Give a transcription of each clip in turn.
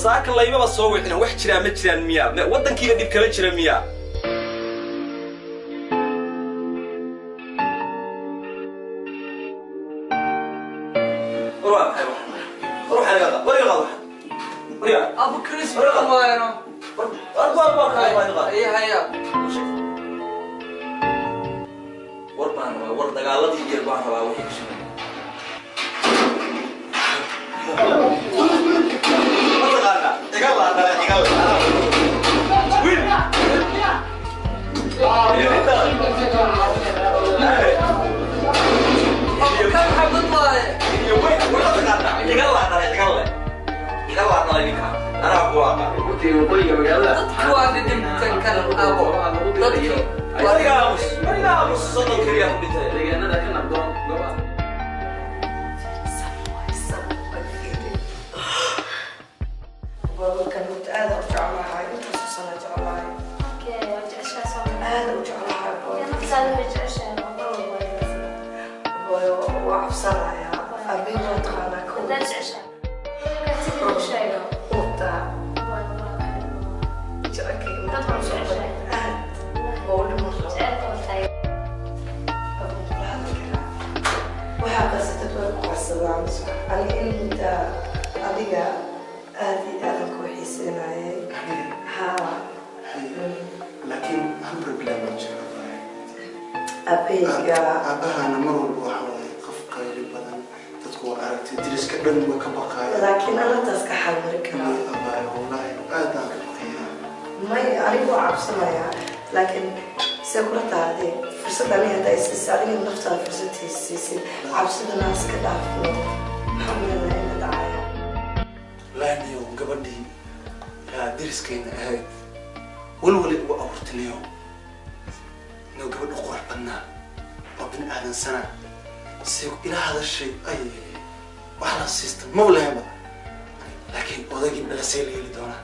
Saaka laymaba soo wicina, wax jiraa ma jiraan miyaa? Waddankiiba dhib kala jira miyaa? War waa maxay waxan? War waxaa laga qaad, war iga qaad waxan. War iga Abu Chris Brown waayno. War war war war war war. Ay haya. War baan rabaa, war dagaaladii yar baan rabaa wixii ka shaqeeya. Ma taqaanaa? Iga laa dhalay, iga laa. Wiil. Abu kan xabad waaye. Iyo weyn, war ma taqaanaa? Iga laa dhalay, iga leh. Iga laa dhalay ninka. Anaa ku aqaan. Dadku waa dhidhimtan kan abo. Dadkii Wariga aamus, wariga aamus, 30 keliya ku dhintay. Kan horta aad u jeclahay, intaasoo sana jeclahay, aad u jeclahay. Hooyo, waa cabsanayaa. Aabihii waa taqaanaa kow horta jecelkayga aad waa u dhiman rabaa. Abuu kula hadli karaa waxaa qasatad way ku qarsadaan. Aniga in muddaa adiga aad iyo aadan kuu xiiseynayay haa. Laakiin hal problem oo jira. Aabahayga. Aabahana mar walba waxa waaye qof qayli badan, dadku waa aragtay, deriska dhan way ka baqaayaan. Laakiin arintaas ka xalmari karaa. Abaayo, wallaahi aad baan ka baqayaa. May, anigu waa cabsanayaa, laakiin see kula tahay fursad aniga haddaa isiisa, adiga naftaada fursad siisid, cabsidana iska dhaafno, maxaa umaleynaya ina dhacaya? Laaniyow, gabadhii yaa deriskayna ahayd walwali ugu abuurtiniyow inuu gabadha qurux badnaa oo bini aadansana si ila hadashay ay wax la siista maba lahaynba. Laakiin odaygii belasay la heli doonaa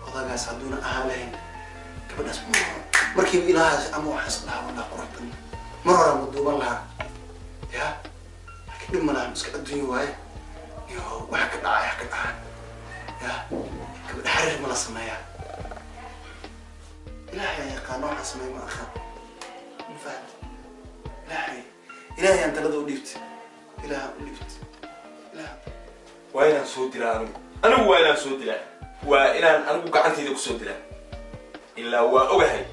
odagaas hadduuna ahaa lahayn gabadhaas markiiba ila hadashay ama waxaas dhahaa walaa qurux badnaa mar hore ma duuban lahaa ya. Laakiin dhib ma lahan, iska adduunyo waaye iyo waxa ka dhacay ka dhacaan ya. Gabadha xariir ma la sameeyaa? Ilaahay ayaa yaqaano waxaan sameey, ma aqaan, ma fahamti? Ilaahay, ilaahay aan talada u dhiibtay, ilaaha u dhiibtay, ilaah. Waa inaan soo dilaa anigu, anigu waa inaan soo dilaa, waa inaan anigu gacantayda kusoo dilaa, ilaa waa ogahay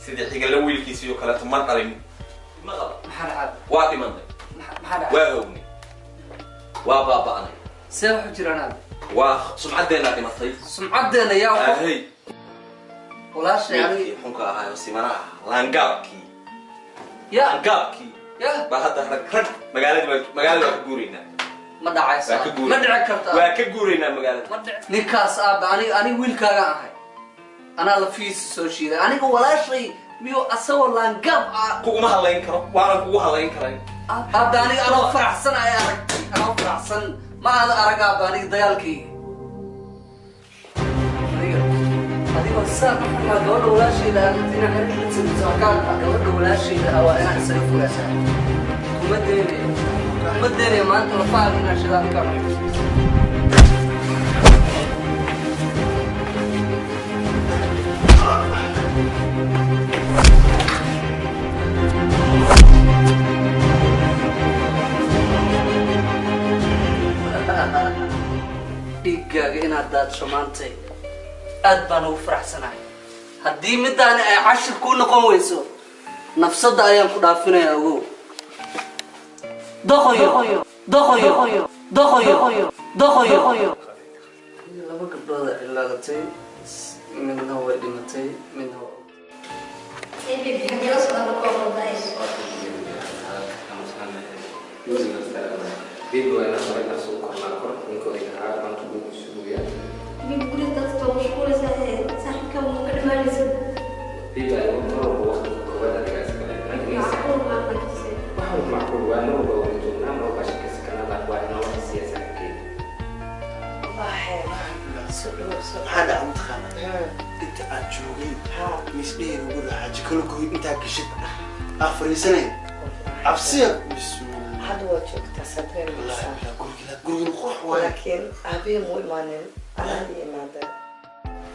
sidii xigalla wiilkiisii oo kaleeto ma dhalin ma qaba. Maxaa dhacay? Waa dhimanay. Maxaa dhacay? Waa hoognay, waa baaba'nay. See wax u jiraan aabe? Waa sumcaddeenaa dhimatay. Sumcaddeena yaa wax ahey walaashay aniga wiilkii xunka ahaayo simanaha laangaabkii ya laangaabkii ya baa hadda rag rag magaaladii baa magaalada waa ka guuraynaa. Ma dhacayso. Waa ka Ma guuraynaa. dhici karta. Waa ka guuraynaa magaalada. Ma dhici ninkaas aabe. Aniga wiilkaaga ahay, anaa lafihiisa soo shiiday. Aniga walaashay miyuu asagoo laangaab ah? Kuguma hadlayn karo, waanan kugu hadlayn karayn. Aabe, aniga anoo faraxsan ay aragtay, anoo faraxsan ma aada arag aabe. Aniga dagaalkayga adiga adigoo saa ka xumaa gabadha walaashayda ah inaan xiriir la samayso kaan gabadha walaashayda ah waa inaan isaga fogaasaa. Kuma deenayo, kuma deenayo maanta lafahaaga inaan shidaal ka cuno. Dhiiggaaga inaad daadsho maantay aad baan ugu faraxsanahay. Haddii midaani ay cashir kuu noqon weyso, nafsadda ayaan ku dhaafinayaa. Ogow, doqoyo, doqoyo, doqoyo, doqoyo. Laba gabdhooda cilaadatay, midna way dhimatay, midna waa Xagee la socda koob wadays? Bibi, guriga dadka waa mashquulaysaa, saaxiibka ma ka dhamaanaysid? Macquul ma naftiisa. Soo dhawow, soo. Maxaa dhaca mataqaana? Inta aad joogay misdheheen ugu lahaa jikalo gooy intaa gashid aa fariisanay cabsiya, bismillah. Hadda waa joogtaa, saa dareemaysaa? Wallaahi guriga, gurigina qurux waaye. Laakiin aabihii muu imaanin. Anaa ii imaadeen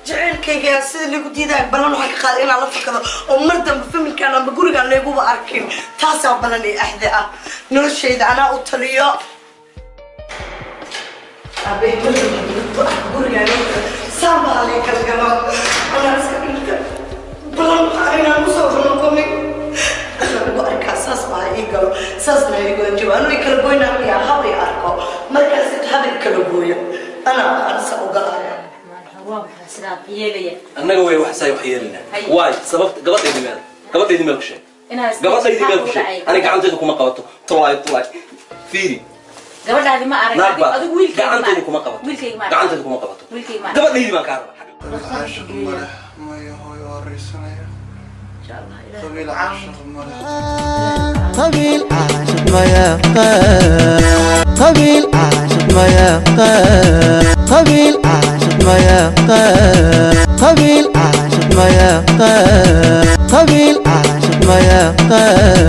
jaceylkayga sida lagu diidayo. Ballan waxaan ka qaaday inaan la fakado oo mar dambe familkaan amba gurigaan layguba arkin. Taasaa ballan iyo axdi ah. Noloshayda anaa u taliyo. Abe, mar dambe lagu arko gurigaan saan baa lay kala galo, anaa iska dhinta. Ballan waxaa inaan usoo noqonin lagu arkaa. Saas baa ii galo, saasna ii goyn. Anuu i kala goynaa, haba i arko markaas haba i kala gooyo. Anaa ansa ogalaya. Waa maxay sidaa yeelaya? Annaga way wax saay wax yeelinaa. Hay. Waay, sababta gabadhaydi meel, gabadhaydi meel ku sheeg. Inaad Gabadhaydi meel ku ku sheeg. dhacay. Aniga gacantayda kuma qabato. Tulaay, tulaay, fiiri. Gabadhaadi ma arag. Naag baa Adigu wiilkayga ma gacantayda arag. kuma qabato. Wiilkayga ma arag. Gacantayda kuma qabato. Wiilkayga ma arag. Gabadhaydii baan kaa rabaa. Qabiil caashiq male, maya hooyo, horeysanaya. Insha Allah Ilaahay Qabiil ku caawiyo. caashiq male. Qabiil caashiq ma yaqaan, qabiil caashiq ma yaqaan, qabiil caashiq ma yaqaan, qabiil caashiq ma yaqaan, qabiil caashiq ma yaqaan.